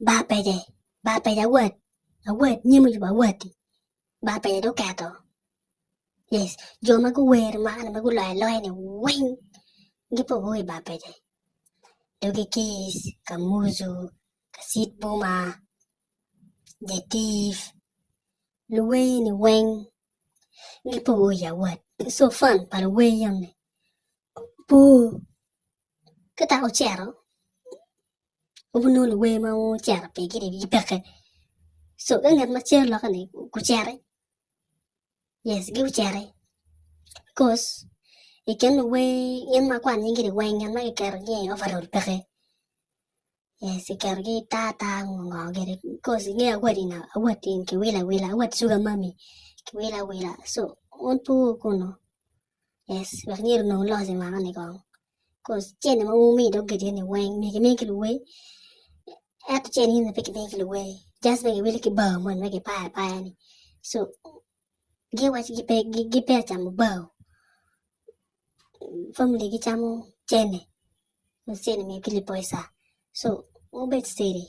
Bar pece, bar pece award, award nyim oyubo award-di, bar pece dong oketo. Yes, jo ma guwero mwaka-ni ma guloyo aloya-ni weng gipogo i bar pece. Dogi kic, kamucu, kacit buma, jatif, luwer-ni weng gipogo i award. So fun pa luwer eni po ka dako ocito wubinongo luwer ma ocito pigi-ni gipeke co ka ngat ma cito loka-ni guciti yes guciti koz i kin luwer gin ma akwano nyinggi-ni weng ngat ma kiketo nyinge overall peke yes kiketogi tar tar ngo ngo gire koz ingeyo awot in kiwilo awila awot cuga mami kiwilo awila co wun pe wuo kunu. Yes, wek myero onong loc i mwaka ni kong. Cause cene ma wumi dong gitye ni weng myero kimi ki luwer. Ento cene in pe kimi ki luwer. Just me giwilo ki bao moni ma kipayo apaya ni. So giwaco gipe gipe camo bao. Family gicamo cene. Cene myero ki lipoisa. So wubed steady.